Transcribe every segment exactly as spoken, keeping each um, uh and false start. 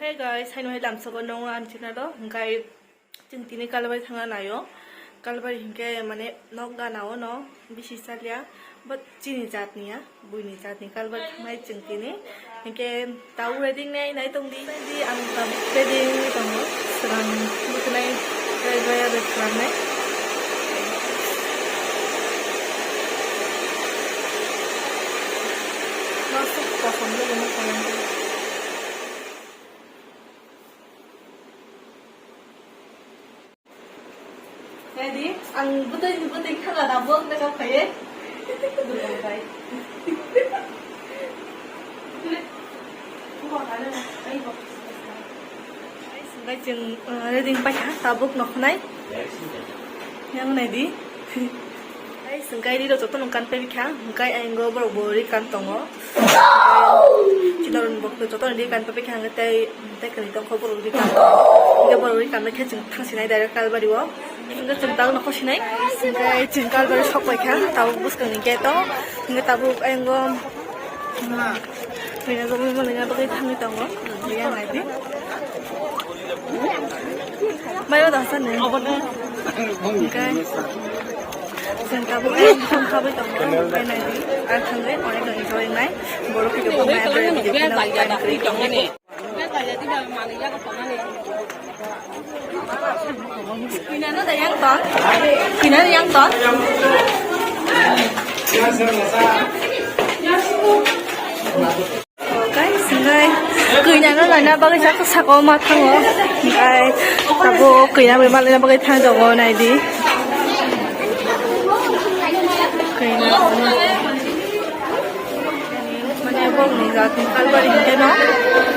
Hey guys, haino hai lamsogo nongo ani channel o, hingkai chwng tini Kalbari thangna naio. Kalbari hinkhe mane nok gana o no bisi chalia, but chini jat ni ya, buini jat ni Kalbari thangnai chwng tini. Hinkhe tabuk ready nai nai tong di, di ang tabuk ready wngwi tongo, swrang bwkhwnai bai bai bai khwlangnai. Masuk kosom logo no khwlangnai. Ready? Ang bwtwi bwtwi khwla da bok na kap khaye. Guys, hingkai chwng, uh, ready paikha tabuk nokhnai. Yang naidi. Guys, hingkai riro jotono kan pebikha, hingkai ayang go borok bo ri kan tongo. Chidor ni bokto joto ni kan papai kha, tei tei kwrwi tong kho borok ri kan. Hingke borok ri kan khe chwng thang sinai direct Kalbari o. Hingke chwng tabuk nokho sinai. Hingke chwng Kalbari sok pai kha, tabuk bwskang ni gate o. Hingke tabuk ayang go. Hingke joto ni bagwi thangwi tongo. Yang nai di. Mayo da sa ne. Hingke. Chwng tabuk ang thang khabai tongo, hingke nai di, ang thangwi onek no enjoy wngnai, borok video bo nai, borok video kheno time kwrwi tongo. Kwinano da yang ton, kwinano yang ton. Guys, hingke kwinano naina bagwi sa saka o ma thango. Hingke tabuk kwina bai malaina bagwi thang tongo, nai di. Kwina mane bokni jatni Kalbari hingke no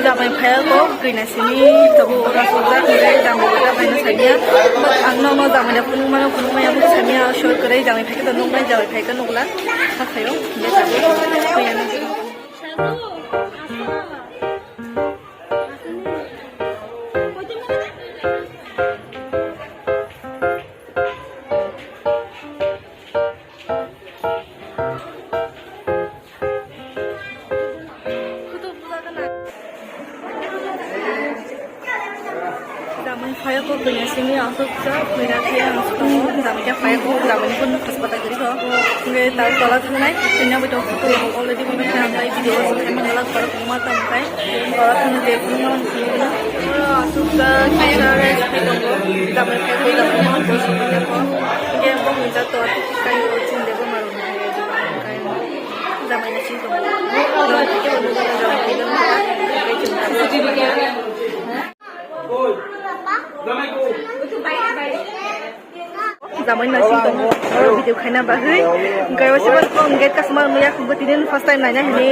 jamai phaiya ko kwina simi tabuk ora sujak hingke jamai bai no samiya. Ang no no jamai da phunuk mano phunuk maya bo samiya short kwrwi jamai phai khe to nuknai jamai phai khe nukla. Hakhayo hingke tabuk kwina no. Jamai phaiya ko kwina simi aswk kha kwina khe ang tongo. Jamai khe phaiya ko jamai ni phone haspata kwrwi ko. Hingke tal tola thangnai kwina bai tong photo already bo bai tang bai video o se khaima nalak parok ma tang kai. Tola thangna je phone ma phone ma aswk kha kisa rest khai tongo. Jamai phaiya ko jamai ni phone haspata ko. Hingke bo hwnjak tola kai o chinde bo ma rok. Jamai na sing tongo. Jamai khe bo nukjak jamai khe bo nukjak. Jamai no sing tongo, oro video khaina bagwi. Hingke o sebo kong gate kasma no yak bo tini first time naina hini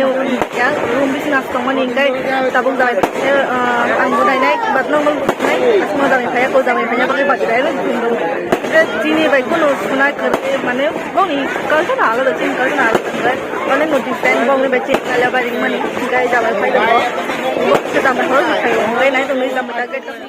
ya room bisingo tongmani hingke tabuk jamai phai, ah, ang bo nainai but normal bo nainai asma jamai phaiya ko jamai phaiya bagwi bagwi rai ro room room. Hingke chini bai kunu suna kwrwi mane boni culture alada chini culture alada hingke mane no different boni bai chini kala bai ringmani hingke jamai phai tongo. Bo se jamai phai tongo hingke nai tongwi jamai ta gate kasma.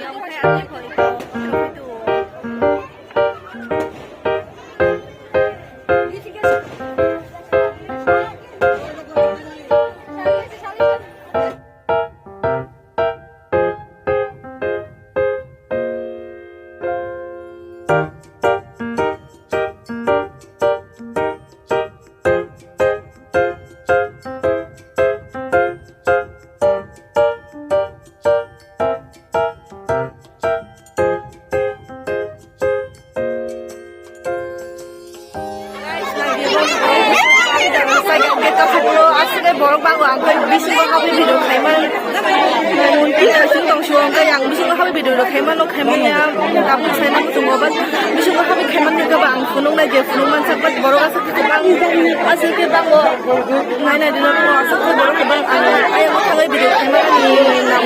Aswk borok bango ang khe bisingo habwi video khaimani. Tong sio ang khe ang bisingo habwi video rok khaimano khaimani ang tabuk saina muchungo bas bisingo habwi khaimani khe ba ang phunuknai je phunukmansa but borok aswk khe bang aswk khe bango nainai dino aswk khe borok khe bang ang ayang thangwi video khaimani nang.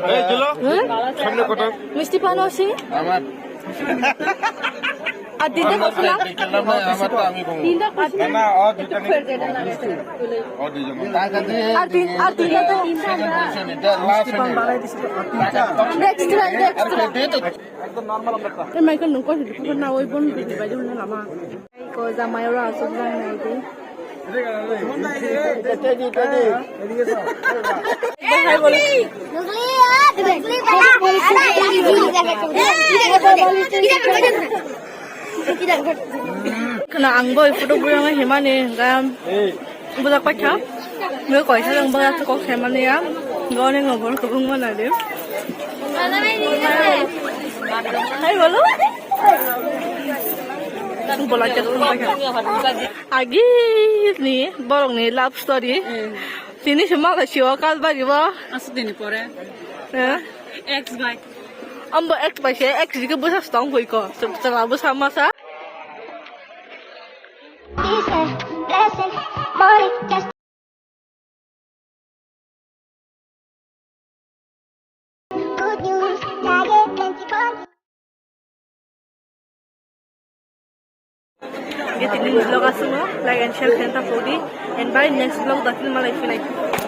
Hey, Jilo. Hmm? Samne koto. Misti pano si? Amar. Ar tinta kosla? Amar tinta kosla? Na, na, o duita ni. O duijon. Ar tin, ar tinta to. Second position, eta last ni. Next try, next try. Ekdom normal amra. Te Michael nung koi hidu na oi bon bidi bai dun na lama. Ko jamai ro asuk jang nai di. Khna ang bo photo buyang himani gam. Bujak paikha. Bo koisa jang bujak kok khaimani ya. Gone ngo bor kubung mana de. Hai bolo. Bola chat paikha. Agi ni borok ni love story. Tini se ma siwa kal bari bo. Asuk dini pore. Eh? Ex bai. Ambo ex bai se, ex jike bwsa stong koi ko. Chwla bwsa masa. Peace and blessing, money, just good news, diet, plenty fun. Getting in vlog asungo, like and share khen ta podi, and bye next vlog dakhil malai phinai.